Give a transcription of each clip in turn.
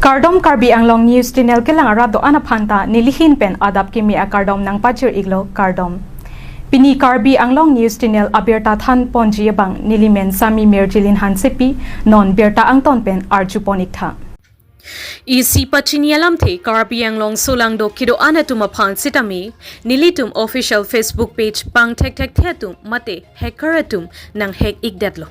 Kardom Karbi Anglong News Channel kelang arado ana phanta nilihin pen adap kimi a kardom nang pachir iglo kardom. Pini Karbi Anglong News Channel abirta than ponji bang nilimen sami merjilin hansepi non berta angton pen arju ponik tha. EC pachinialam the Karbi Anglong Solangdo kido anatuma phan sitami nilitum official Facebook page pang thek thek thetum mate hackeratum nang hack ikdetlo.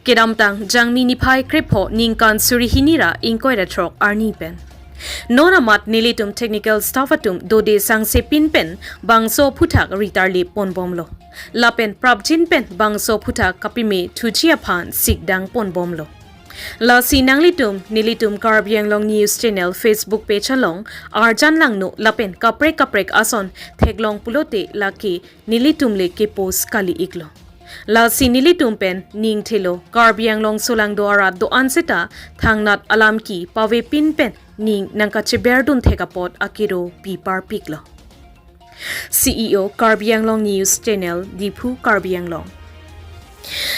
Kedamtang jangmi niphai kripho ningkan surihinira inkoira throk arni pen. Nona mat nilitum technical staffatum dode sangse pin pen bangso phuthak ritarli ponbomlo. Lapen prabjin pen bangso phuthak kapime thujia phan sikdang ponbomlo. La si nanglitum nilitum Karbi Anglong News Channel Facebook page along arjan langno lapen kaprek kaprek ason theglong pulote laki nilitum le ke post kali iklo. La si nilitum pen ning thelo Karbi Anglong Solangdo ara do anseta thangnat alamki pawe pin pen ning nangka cheberdun thekapot akiro pipar piklo. CEO Karbi Anglong News Channel Diphu Karbi Anglong.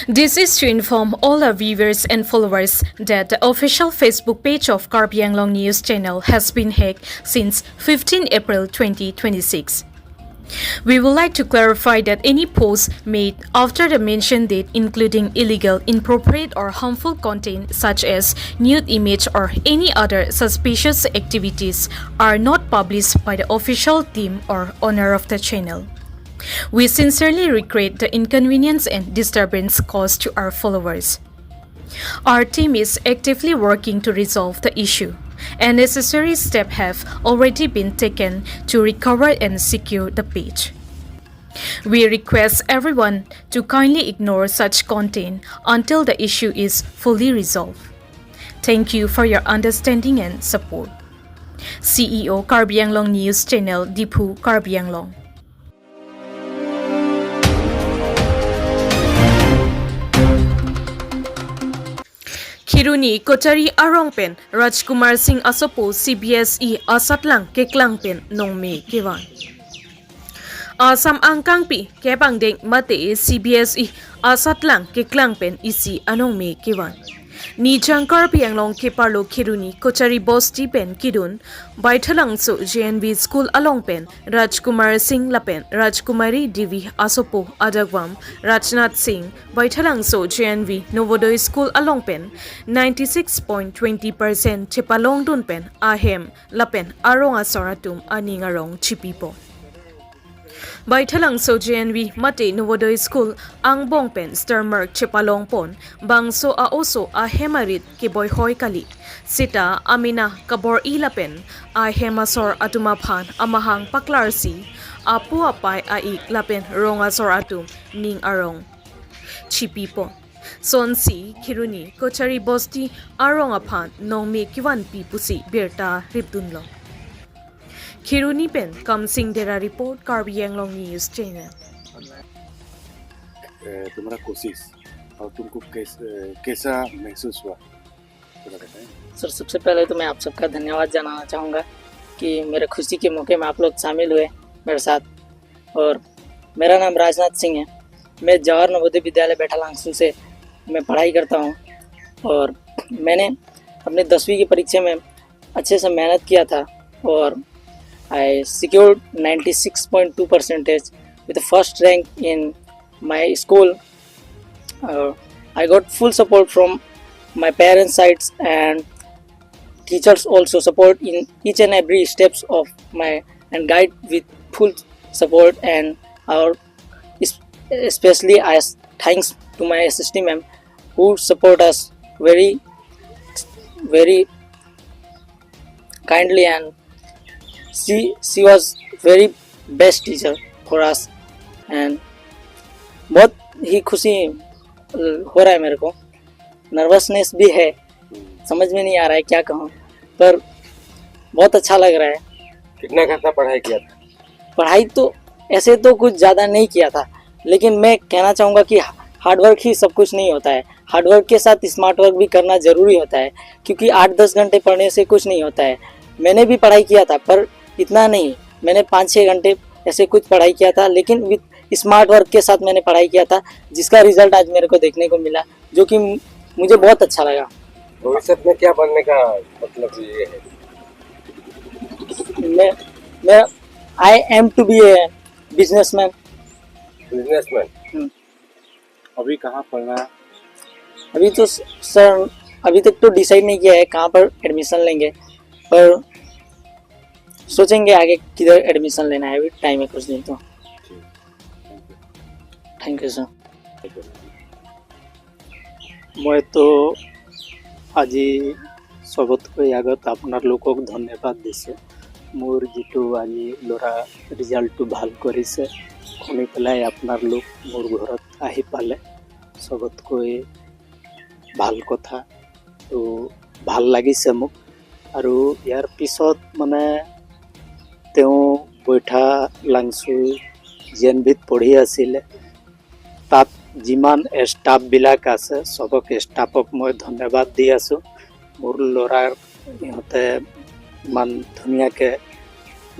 This is to inform all our viewers and followers that the official Facebook page of Karbi Anglong News Channel has been hacked since 15 April 2026. We would like to clarify that any posts made after the mentioned date, including illegal, inappropriate, or harmful content such as nude image or any other suspicious activities, are not published by the official team or owner of the channel. We sincerely regret the inconvenience and disturbance caused to our followers. Our team is actively working to resolve the issue, and necessary steps have already been taken to recover and secure the page. We request everyone to kindly ignore such content until the issue is fully resolved. Thank you for your understanding and support. CEO Karbi Anglong News Channel Diphu Karbi Anglong. Khiruni Kochari Arong pen Rajkumar Singh Asopo CBSE Asatlang Keklang pen Nongme Kewan. Assam Angkangpi Kebangdeng Mate CBSE Asatlang Keklang pen Isi Anongme Kewan. Ni jangkar pianglong keparlo Khiruni Kochari Bosti pen Kidun Baithalangso JNV School along pen Rajkumar Singh Lapen Rajkumari Divi Asopo Adagwam Rajnath Singh Baithalangso JNV Novodoy School along pen 96.20% Chepalong dun pen Ahem Lapen Arong Asoratum Aning Arong Chipipo. Baithalangso JNV mate Novodoy School angbong pen Star Mark Chepalong pon bangso a oso a hemarit ke boy hoi kali sita amina kabor ila pen a hemasor atuma phan amahang paklarsi apu apai a ik lapen ronga sor atum ning arong chipi pon sonsi Khiruni Kochari Bosti arong aphan nongmi kiwan pi pusi berta ripdunlo. Khiruni pen Kamsing Dera report, Karbi Anglong News Channel. तुम्हारा कोशिश और तुमको कैसा महसूस हुआ, थोड़ा बताएं। Sir, सबसे पहले तो मैं आप सबका धन्यवाद जनाना चाहूँगा कि मेरे खुशी के मौके में आप लोग शामिल हुए मेरे साथ। और मेरा नाम राजनाथ सिंह है। मैं जवाहर नवोदय विद्यालय बैठालांगसू से मैं पढ़ाई करता हूँ और मैंने अपने 10वीं की परीक्षा में अच्छे से मेहनत किया था और I secured 96.2 percentage with the first rank in my school. I got full support from my parents' sides and teachers also support in each and every steps of my and guide with full support, and our especially I thanks to my SST ma'am who support us very very kindly and she was very best teacher for us and बहुत ही खुशी हो रहा है। मेरे को nervousness भी है, समझ में नहीं आ रहा है क्या कहूँ, पर बहुत अच्छा लग रहा है। कितना घंटा पढ़ाई किया था? पढ़ाई तो ऐसे तो कुछ ज़्यादा नहीं किया था, लेकिन मैं कहना चाहूँगा कि हार्डवर्क ही सब कुछ नहीं होता है। हार्डवर्क के साथ स्मार्ट वर्क भी करना ज़रूरी होता है, क्योंकि 8-10 घंटे पढ़ने से कुछ नहीं होता है। मैंने भी पढ़ाई किया था पर इतना नहीं, मैंने 5-6 घंटे ऐसे कुछ पढ़ाई किया था, लेकिन विथ स्मार्ट वर्क के साथ मैंने पढ़ाई किया था, जिसका रिजल्ट आज मेरे को देखने को मिला, जो कि मुझे बहुत अच्छा लगा। भविष्य में क्या बनने का मतलब ये है? मैं I am to be a businessman. Businessman. अभी कहाँ पढ़ना है? अभी तो सर अभी तक तो डिसाइड नहीं किया है कहाँ पर एडमिशन लेंगे, पर सोचेंगे आगे किधर एडमिशन लेना है। अभी टाइम है कुछ दिन तो। Thank you sir. মইতো আজি চবতকৈ আগত আপোনালোকক ধন্যবাদ দিছোঁ। মোৰ যিটো আজি ল'ৰা ৰিজাল্টটো ভাল কৰিছে শুনি পেলাই আপোনালোক মোৰ ঘৰত আহি পালে, চবতকৈ ভাল কথা, তো ভাল লাগিছে মোক। আৰু ইয়াৰ পিছত মানে তেওঁ বৈঠা লাংচু জি এন ভিত পঢ়ি আছিলে, তাত যিমান ষ্টাফবিলাক আছে চবক ষ্টাফক মই ধন্যবাদ দি আছোঁ। মোৰ ল'ৰাৰ ইহঁতে ইমান ধুনীয়াকৈ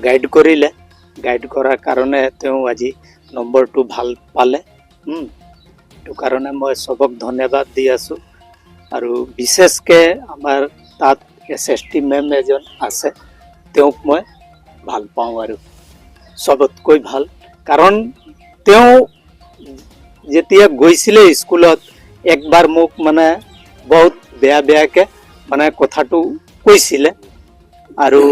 গাইড কৰিলে, গাইড কৰাৰ কাৰণে তেওঁ আজি নম্বৰটো ভাল পালে। সেইটো কাৰণে মই চবক ধন্যবাদ দি আছোঁ। আৰু বিশেষকৈ আমাৰ তাত এছ এছ টি মেম এজন আছে, তেওঁক মই ভাল পাওঁ আৰু চবতকৈ ভাল, কাৰণ তেওঁ যেতিয়া গৈছিলে স্কুলত একবাৰ মোক মানে বহুত বেয়া বেয়াকৈ মানে কথাটো কৈছিলে, আৰু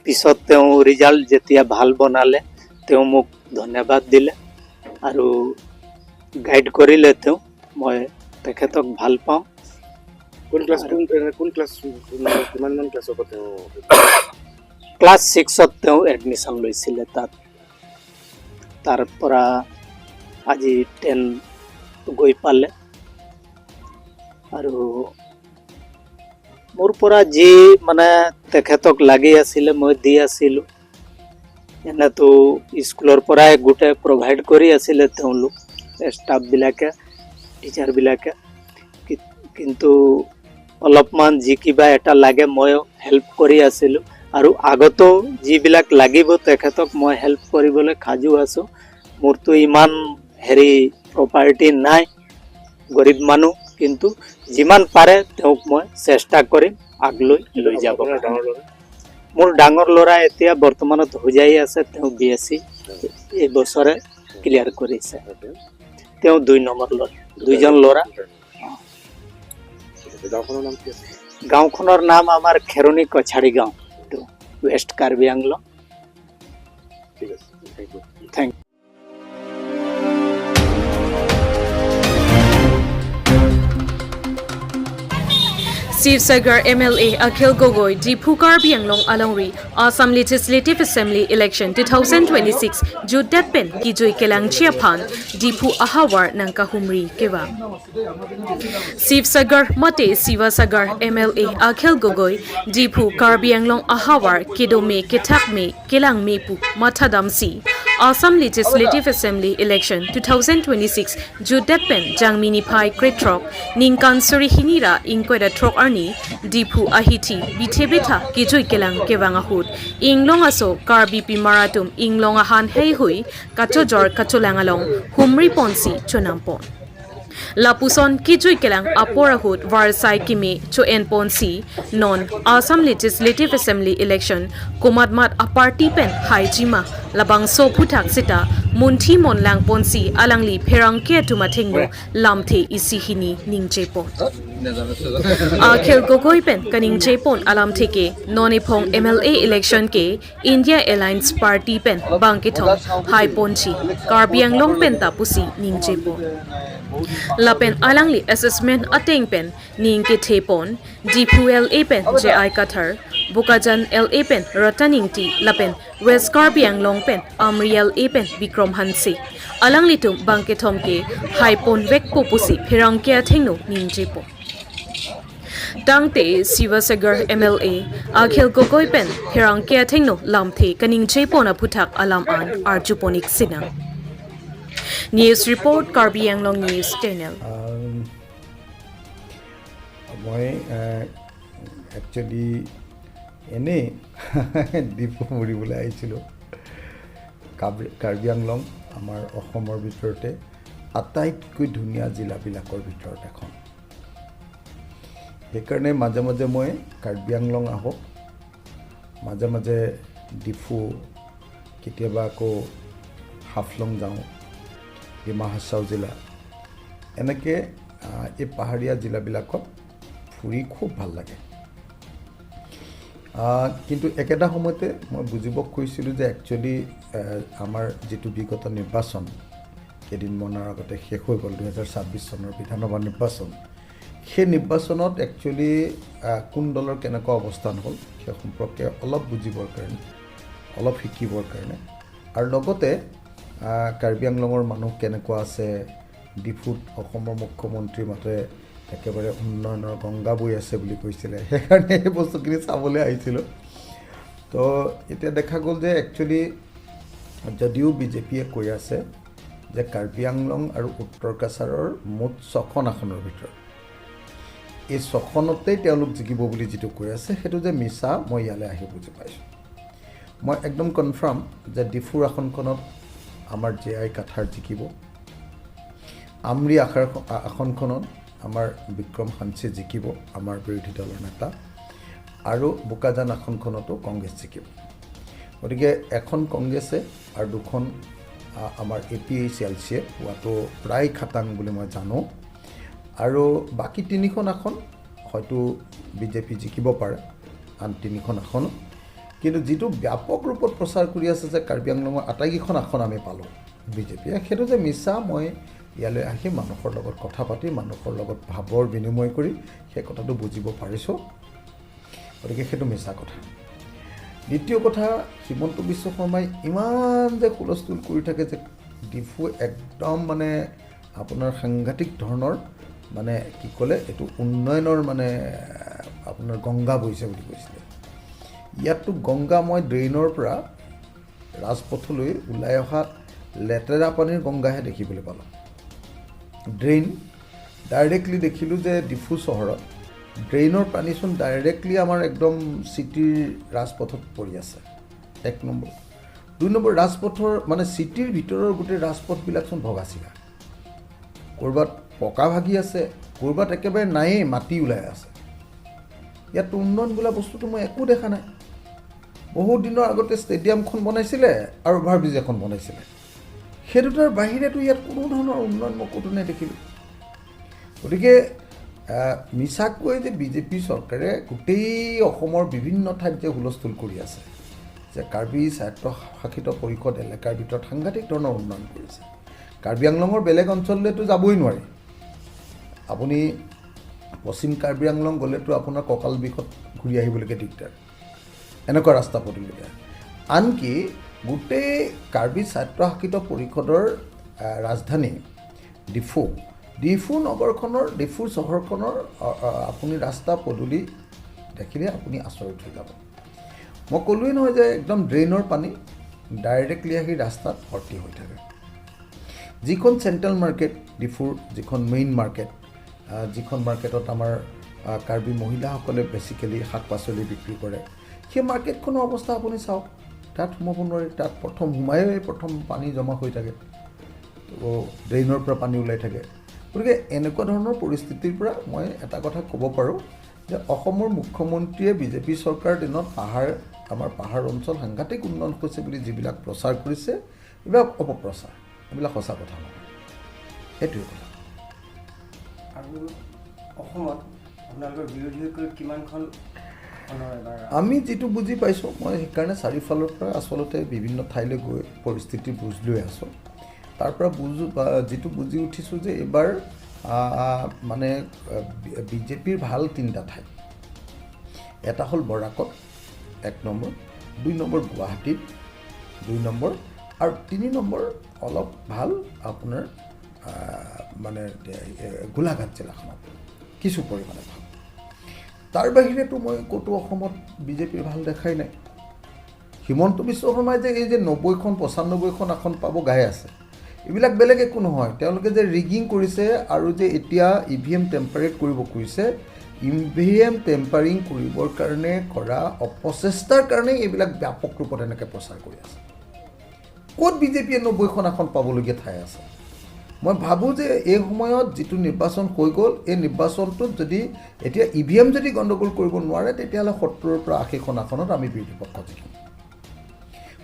পিছত তেওঁ ৰিজাল্ট যেতিয়া ভাল বনালে তেওঁ মোক ধন্যবাদ দিলে আৰু গাইড কৰিলে তেওঁ। মই তেখেতক ভাল পাওঁ। কোন ক্লাছ, কোন ক্লাছ, কিমানমান ক্লাছৰ পৰা তেওঁ? ক্লাছ 6ত তেওঁ এডমিশ্যন লৈছিলে তাত, তাৰ পৰা আজি 10 গৈ পালে। আৰু মোৰ পৰা যি মানে তেখেতক লাগি আছিলে মই দি আছিলোঁ। এনেতো স্কুলৰ পৰাই গোটেই প্ৰভাইড কৰি আছিলে তেওঁলোক ষ্টাফবিলাকে, টিচাৰবিলাকে, কিন্তু অলপমান যি কিবা এটা লাগে ময়ো হেল্প কৰি আছিলোঁ। আৰু আগতো যিবিলাক লাগিব তেখেতক মই হেল্প কৰিবলৈ সাজু আছোঁ। মোৰতো ইমান হেৰি প্ৰপাৰ্টি নাই, গৰীব মানুহ, কিন্তু যিমান পাৰে তেওঁক মই চেষ্টা কৰিম আগলৈ লৈ যাব। মোৰ ডাঙৰ ল'ৰা এতিয়া বৰ্তমানত হোজাই আছে, তেওঁ বি এছ চি এই বছৰে ক্লিয়াৰ কৰিছে। তেওঁ 2 নম্বৰ ল'ৰা, দুইজন ল'ৰা। গাঁওখনৰ নাম আমাৰ খেৰণি কছাৰী গাঁও, ৱেষ্ট কাৰ্বি আংলং। ঠিক আছে, thank you. Thank. Sivasagar MLA Akhil Gogoi Diphu Karbi Anglong Alongri Assam Legislative Assembly Election 2026 Judat pen kijoi kelang chiaphan Diphu Ahawar nangka humri kewa. Sivasagar mate Sivasagar MLA Akhil Gogoi Diphu Karbi Anglong Ahawar kedome kethakme kelang mepu mathadamsi Assam Legislative Assembly Election 2026 Judat pen jangmini phai kretrok ningkan suri hinira inkweda trok arni Diphu ahithi bithebetha kijoi kelang kewanga hut inglong aso karbi pimaratum inglong ahan hei hui kacho jor kacho langalong humri ponsi chonampon Lapuson kijoi kelang aporahut varsai kimi cho en ponsi non Assam Legislative Assembly Election komatmat a party pen haijima labang so phuthak sita munthi monlang ponsi alangli pherang ke tumathengno lamthe isi hini ningche pon Akhil Gogoi pen kaning chepon alam theke noniphong MLA election ke India Alliance Party pen bangkithong hai ponchi Karbi Anglong pen tapusi ningche pon Lapen alangli assessment ateng pen ning ke thepon Diphu LA pen JI Kathar Bokajan LA pen Rataning T Lapen West Karbi Anglong pen Amriel A pen Bikram Hansi alangli tum bangkithom ke hai pon vek popusi phirangkia thengno ningche pon Tangte Sivasagar MLA Akhil Gogoi pen phirangkia thengno lamthe kaning chepon a phuthak alam an arjuponik sina. News report Karbi Anglong News Channel. মই actually এনেই ডিফু ফুৰিবলৈ আহিছিলোঁ। কাৰ্বি আংলং আমাৰ অসমৰ ভিতৰতে আটাইতকৈ ধুনীয়া জিলাবিলাকৰ ভিতৰত এখন। সেইকাৰণে মাজে মাজে মই কাৰ্বি আংলং আহোঁ, মাজে মাজে ডিফু, কেতিয়াবা আকৌ হাফলং যাওঁ, ডিমা হাছাও জিলা, এনেকৈ এই পাহাৰীয়া জিলাবিলাকত ফুৰি খুব ভাল লাগে। কিন্তু একেটা সময়তে মই বুজিব খুজিছিলোঁ যে একচুৱেলি আমাৰ যিটো বিগত নিৰ্বাচন কেইদিনমানৰ আগতে শেষ হৈ গ'ল, 2026 চনৰ বিধানসভা নিৰ্বাচন, সেই নিৰ্বাচনত একচুৱেলি কোন দলৰ কেনেকুৱা অৱস্থান হ'ল সেই সম্পৰ্কে অলপ বুজিবৰ কাৰণে, অলপ শিকিবৰ কাৰণে, আৰু লগতে কাৰ্বি আংলঙৰ মানুহ কেনেকুৱা আছে, ডিফুত অসমৰ মুখ্যমন্ত্ৰী মাতে একেবাৰে উন্নয়নৰ গংগা বৈ আছে বুলি কৈছিলে, সেইকাৰণে এই বস্তুখিনি চাবলৈ আহিছিলোঁ। তো এতিয়া দেখা গ'ল যে একচুৱেলি যদিও বিজেপিয়ে কৈ আছে যে কাৰ্বি আংলং আৰু উত্তৰ কাছাৰৰ মুঠ 6খন আসনৰ ভিতৰত এই 6খনতেই তেওঁলোক জিকিব বুলি যিটো কৈ আছে, সেইটো যে মিছা মই ইয়ালৈ আহি বুজি পাইছোঁ। মই একদম কনফাৰ্ম যে ডিফুৰ আসনখনত আমাৰ জে আই কাথাৰ জিকিব, আমৰি আসনখনত আমাৰ বিক্ৰম হাঞ্চি জিকিব, আমাৰ বিৰোধী দলৰ নেতা, আৰু বোকাজান আসনখনতো কংগ্ৰেছ জিকিব। গতিকে এখন কংগ্ৰেছে আৰু দুখন আমাৰ এ পি এইচ এল চিয়ে পোৱাটো প্ৰায় খাটাং বুলি মই জানো। আৰু বাকী 3খন আসন হয়তো বিজেপি জিকিব পাৰে, আন 3খন আসন। কিন্তু যিটো ব্যাপক ৰূপত প্ৰচাৰ কৰি আছে যে কাৰ্বি আংলঙৰ আটাইকেইখন আসন আমি পালোঁ বিজেপিয়ে, সেইটো যে মিছা মই ইয়ালৈ আহি মানুহৰ লগত কথা পাতি, মানুহৰ লগত ভাৱৰ বিনিময় কৰি সেই কথাটো বুজিব পাৰিছোঁ। গতিকে সেইটো মিছা কথা। দ্বিতীয় কথা, হিমন্ত বিশ্ব শৰ্মাই ইমান যে হুলস্থুল কৰি থাকে যে ডিফু একদম মানে আপোনাৰ সাংঘাতিক ধৰণৰ মানে কি ক'লে এইটো উন্নয়নৰ মানে আপোনাৰ গংগা বৈছে বুলি কৈছিলে। ইয়াততো গংগা মই ড্ৰেইনৰ পৰা ৰাজপথলৈ ওলাই অহা লেতেৰা পানীৰ গংগাহে দেখিবলৈ পালোঁ। ড্ৰেইন ডাইৰেক্টলি দেখিলোঁ যে ডিফু চহৰত ড্ৰেইনৰ পানীচোন ডাইৰেক্টলি আমাৰ একদম চিটিৰ ৰাজপথত পৰি আছে, এক নম্বৰ। দুই নম্বৰ, ৰাজপথৰ মানে চিটিৰ ভিতৰৰ গোটেই ৰাজপথবিলাকচোন ভগা চিগা, ক'ৰবাত পকা ভাগি আছে, ক'ৰবাত একেবাৰে নায়েই, মাটি ওলাই আছে। ইয়াত উন্নয়ন বোলা বস্তুটো মই একো দেখা নাই। বহুত দিনৰ আগতে ষ্টেডিয়ামখন বনাইছিলে আৰু অভাৰব্ৰিজ এখন বনাইছিলে, সেই দুটাৰ বাহিৰেতো ইয়াত কোনো ধৰণৰ উন্নয়ন মই ক'তো নেদেখিলোঁ। গতিকে মিছাকৈ যে বিজেপি চৰকাৰে গোটেই অসমৰ বিভিন্ন ঠাইত যে হুলস্থুল কৰি আছে যে কাৰ্বি স্বায়ত্তশাসিত পৰিষদ এলেকাৰ ভিতৰত সাংঘাতিক ধৰণৰ উন্নয়ন কৰিছে, কাৰ্বি আংলঙৰ বেলেগ অঞ্চললৈতো যাবই নোৱাৰি। আপুনি পশ্চিম কাৰ্বি আংলং গ'লেতো আপোনাৰ কঁকাল বিষত ঘূৰি আহিবলৈকে দিগদাৰ, এনেকুৱা ৰাস্তা পদূলি বেয়া। আনকি গোটেই কাৰ্বি স্বায়ত্তশাসিত পৰিষদৰ ৰাজধানী ডিফু, ডিফু নগৰখনৰ, ডিফু চহৰখনৰ আপুনি ৰাস্তা পদূলি দেখিলে আপুনি আচৰিত হৈ যাব। মই ক'লোৱেই নহয় যে একদম ড্ৰেইনৰ পানী ডাইৰেক্টলি আহি ৰাস্তাত ভৰ্তি হৈ থাকে। যিখন চেণ্ট্ৰেল মাৰ্কেট, ডিফুৰ যিখন মেইন মাৰ্কেট, যিখন মাৰ্কেটত আমাৰ কাৰ্বি মহিলাসকলে বেছিকেলি শাক পাচলি বিক্ৰী কৰে, সেই মাৰ্কেটখনৰ অৱস্থা আপুনি চাওক, তাত সোমাব নোৱাৰি। তাত প্ৰথম সোমায়েই প্ৰথম পানী জমা হৈ থাকে, তো ড্ৰেইনৰ পৰা পানী ওলাই থাকে। গতিকে এনেকুৱা ধৰণৰ পৰিস্থিতিৰ পৰা মই এটা কথা ক'ব পাৰোঁ যে অসমৰ মুখ্যমন্ত্ৰীয়ে বিজেপি চৰকাৰৰ দিনত পাহাৰ, আমাৰ পাহাৰ অঞ্চল সাংঘাতিক উন্নয়ন হৈছে বুলি যিবিলাক প্ৰচাৰ কৰিছে, এইবিলাক অপপ্ৰচাৰ, এইবিলাক সঁচা কথা নহয়। সেইটোৱে কথা। আৰু অসমত আপোনালোকৰ বিৰোধীকৈ কিমানখন? আমি যিটো বুজি পাইছোঁ, মই সেইকাৰণে চাৰিওফালৰ পৰা আচলতে বিভিন্ন ঠাইলৈ গৈ পৰিস্থিতি বুজ লৈ আছোঁ। তাৰ পৰা বুজো যিটো বুজি উঠিছোঁ যে এইবাৰ মানে বিজেপিৰ ভাল 3টা ঠাই, এটা হ'ল বৰাকত 1 নম্বৰ, 2 নম্বৰ গুৱাহাটীত 2 নম্বৰ, আৰু 3 নম্বৰ অলপ ভাল আপোনাৰ মানে গোলাঘাট জিলাখনত কিছু পৰিমাণে ভাল। তাৰ বাহিৰেতো মই ক'তো অসমত বিজেপিৰ ভাল দেখাই নাই। হিমন্ত বিশ্ব শৰ্মাই যে এই যে 90খন 95খন আসন পাব গাই আছে, এইবিলাক বেলেগ একো নহয়, তেওঁলোকে যে ৰিগিং কৰিছে আৰু যে এতিয়া ই ভি এম টেম্পাৰেট কৰিব খুজিছে, ই ভি এম টেম্পাৰিং কৰিবৰ কাৰণে কৰা অপচেষ্টাৰ কাৰণেই এইবিলাক ব্যাপক ৰূপত এনেকৈ প্ৰচাৰ কৰি আছে। ক'ত বিজেপিয়ে 90খন আসন পাবলগীয়া ঠাই আছে? মই ভাবোঁ যে এই সময়ত যিটো নিৰ্বাচন হৈ গ'ল, এই নিৰ্বাচনটোত যদি এতিয়া ই ভি এম যদি গণ্ডগোল কৰিব নোৱাৰে, তেতিয়াহ'লে 70ৰ পৰা 80খন আসনত আমি বিৰোধী পক্ষ জিকিম।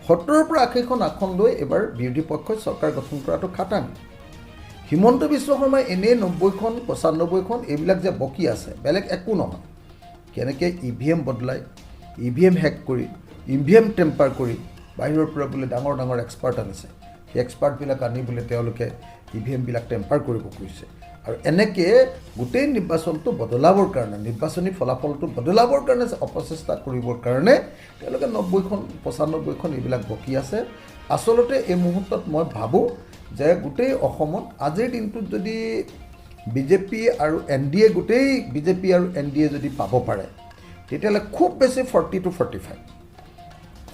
70ৰ পৰা 80খন আসন লৈ এইবাৰ বিৰোধী পক্ষই চৰকাৰ গঠন কৰাটো খাটাং। হিমন্ত বিশ্ব শৰ্মাই এনেই 90খন 95খন এইবিলাক যে বকি আছে, বেলেগ একো নহয়, কেনেকৈ ই ভি এম বদলাই, ই ভি এম হেক কৰি, ই ভি এম টেম্পাৰ কৰি বাহিৰৰ পৰা বোলে ডাঙৰ ডাঙৰ এক্সপাৰ্ট আনিছে, সেই এক্সপাৰ্টবিলাক আনি বোলে তেওঁলোকে ই ভি এমবিলাক টেম্পাৰ কৰিব খুজিছে। আৰু এনেকৈ গোটেই নিৰ্বাচনটো বদলাবৰ কাৰণে, নিৰ্বাচনী ফলাফলটো বদলাবৰ কাৰণে অপচেষ্টা কৰিবৰ কাৰণে তেওঁলোকে 90খন 95খন এইবিলাক বকি আছে। আচলতে এই মুহূৰ্তত মই ভাবোঁ যে গোটেই অসমত আজিৰ দিনটোত যদি বিজেপি আৰু এন ডি এ, গোটেই বিজেপি আৰু এন ডি এ যদি পাব পাৰে, তেতিয়াহ'লে খুব বেছি 40 to 45,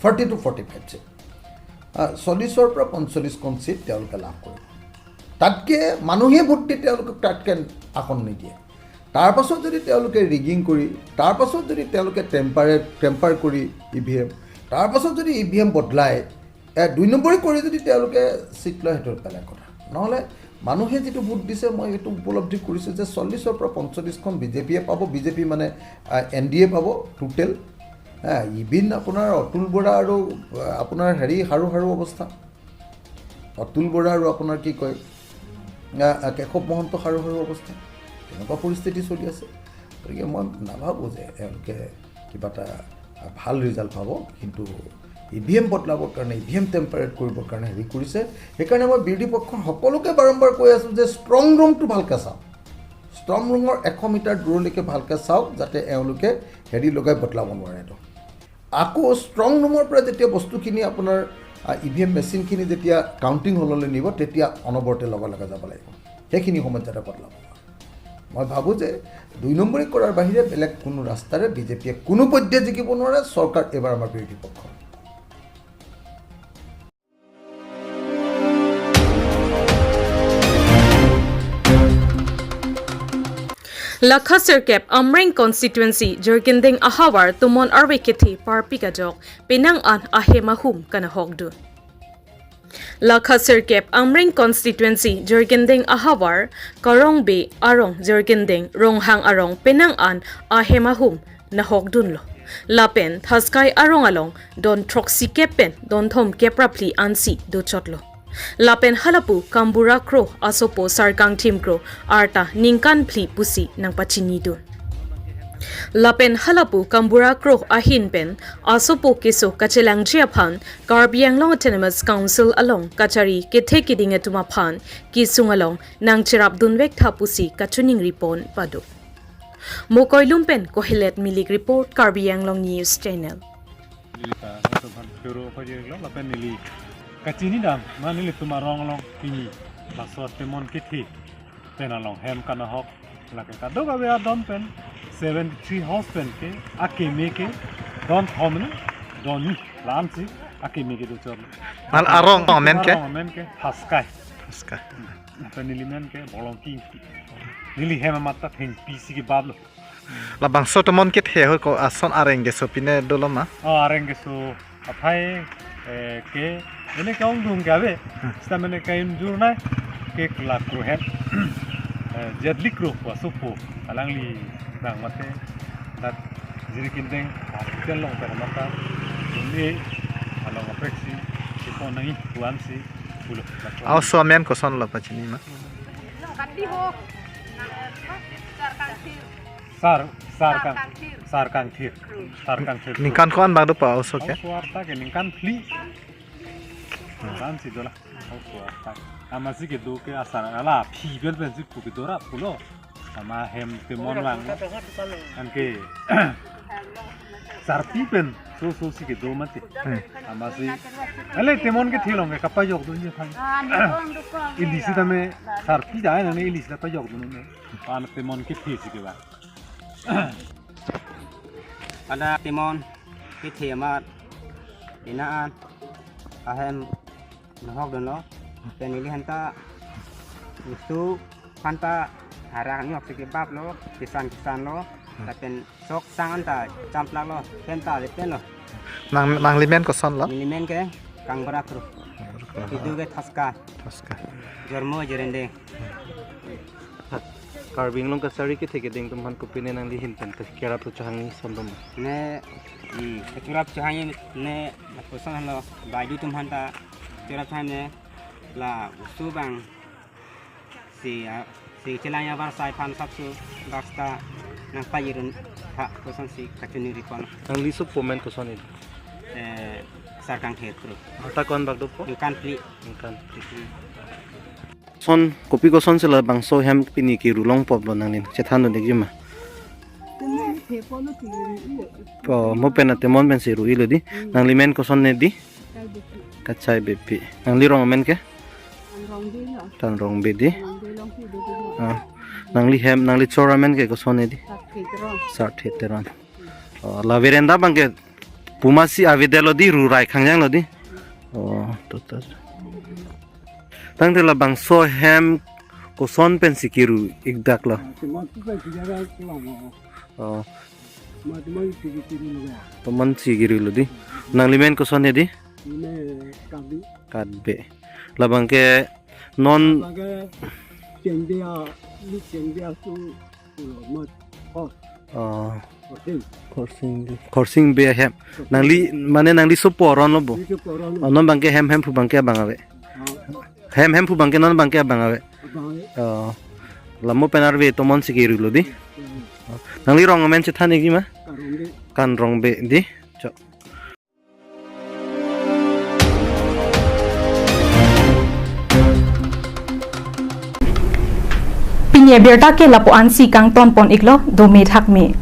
40 to 45 seat, 40ৰ পৰা 45খন চিট তেওঁলোকে লাভ কৰিব। তাতকৈ মানুহে ভোট দি তেওঁলোকক তাতকৈ আসন নিদিয়ে। তাৰপাছত যদি তেওঁলোকে ৰিগিং কৰি, তাৰপাছত যদি তেওঁলোকে টেম্পাৰ কৰি ই ভি এম, তাৰপাছত যদি ই ভি এম বদলাই 2 নম্বৰী কৰি যদি তেওঁলোকে চিট লয়, সেইটো বেলেগ কথা। নহ'লে মানুহে যিটো ভোট দিছে, মই সেইটো উপলব্ধি কৰিছোঁ যে 40ৰ পৰা 45খন বিজেপিয়ে পাব, বিজেপি মানে এন ডি এ পাব টোটেল। ইভিন আপোনাৰ অতুল বৰা আৰু আপোনাৰ হেৰি সাৰু সাৰু অৱস্থা, অতুল বৰা আৰু আপোনাৰ কি কয় কেশৱ মহন্ত সাৰু সাৰু অৱস্থা, তেনেকুৱা পৰিস্থিতি চলি আছে। গতিকে মই নাভাবোঁ যে এওঁলোকে কিবা এটা ভাল ৰিজাল্ট পাব, কিন্তু ই ভি এম বদলাবৰ কাৰণে, ই ভি এম টেম্পাৰেট কৰিবৰ কাৰণে হেৰি কৰিছে। সেইকাৰণে মই বিৰোধী পক্ষৰ সকলোকে বাৰম্বাৰ কৈ আছোঁ যে ষ্ট্ৰং ৰুমটো ভালকৈ চাওক, ষ্ট্ৰং ৰুমৰ 100 মিটাৰ দূৰলৈকে ভালকৈ চাওক, যাতে এওঁলোকে হেৰি লগাই বদলাব নোৱাৰে। এইটো আকৌ ষ্ট্ৰং ৰুমৰ পৰা যেতিয়া বস্তুখিনি আপোনাৰ ই ভি এম মেচিনখিনি যেতিয়া কাউণ্টিং হললৈ নিব, তেতিয়া অনবৰতে লগে লগে যাব লাগিব, সেইখিনি সময়ত যাতে বদলাব নোৱাৰে। মই ভাবোঁ যে 2 নম্বৰী কৰাৰ বাহিৰে বেলেগ কোনো ৰাস্তাৰে বিজেপিয়ে কোনো পধ্যে জিকিব নোৱাৰে। চৰকাৰ এইবাৰ আমাৰ বিৰোধী পক্ষ। Lakha Sirkep Amring constituency Jerkinding Ahawar Tumon Arwe Kithi Parpikajok Penang an Ahemahum Kanahogdu. Lakha Sirkep Amring constituency Jerkinding Ahawar Karongbe Arong Jerkinding Ronghang Arong Penang an Ahemahum Nahogdunlo. Lapen Thaskai Arong Along Don Troxy Kepen Don Thom Keprapli Ansi Duchotlo. Lapen halapu kambura kro asopo sarkang thim kro arta ningkan phli pusi nangpachini dun. Lapen halapu kambura kro ahin pen asopo keso kachelang jia phan Karbi Anglong Autonomous Council along kachari kethe kidinga tuma phan kisung along nangcherap dunwek thapusi kachuning ripon padu. Mokoilum pen Kohelet Milik report Karbi Anglong News Channel. Kachini dam manili tuma rong long pini lasot temon kithi tenalong hem kana hok lake ka doga be adon pen 73 house pen ke ake meke don thomne don lanchi ake meke do chor mal arong men ke haskai haskai penili men ke bolong ki nili hem matta thin pc ke bablo la bangso temon ke the ho ko ason areng ge so pine doloma o areng ge so aphai ke ene kaung dung gabe stamene kain jurna ke la kruhen jedli kru wasupo alangli nang mate dat jirikindeng hospital long per mata ini along apreksi iponai tuansi pulo aw so men ko son la pachini ma sar sar kang sar kang thir sar kang thir ningkan kon bang do pa aw so ke aw so ta ke ningkan phli si dola ama si ke do ke asara ala phi bel ben si ku ke dora pulo ama hem te mon wang an ke sarpi pen so so si ke do mate ama si ale te mon ke thelong ke kapa jok do ni phang ilisi ta me sarpi ja na ne ilisi ta jok do ne pan te mon ke the si ke ba ada timon ke the ma ina ahem nahok don lo penili hanta musu hanta harang ni ok sikibab lo kisan kisan lo tapi sok sang anta campla lo penta le pen lo nang nang limen ko son lo limen ke kang berak ro Idu ke thaska thaska jormo jerende Karbi Anglong Kachari ke theke ding tumhan kupine nang li hinten te kerap chahang sondom ne kerap chahang ne posan halo baju tumhan ta kerap chahang ne la usubang si si celanya bar sai phan sapsu basta nang payirun ha posan si kachuni ripon nang li sup komen koson sarkang khetro hata kon bagdo po kan pli kan son kopi ko son sela bangso hem pini ki rulong pop lo nang nin chethan no dekjima po mo pena temon pen siru ilo di nang limen ko son ne di kachai bepi nang li rong men ke tan rong be di nang li hem nang li chora men ke ko son ne di sat heteron la verenda bang ke pumasi avidelo di rurai khangjang lo di o to to tang la bangso hem ko son pen sikiru ikdak la o toman sikiru lo di nang limen ko son di kadbe la bangke non Khorsing be hem nang li mane nang li soporon lo bo non bangke hem hem phu bangke bangawe hem hem phu bangke non bangke bangawe lamo penar be tomon sikiru lo di nang li rong men chethan egi ma kan rong be di cho Pinye berta ke lapo an si kang ton pon iklo do me thak me.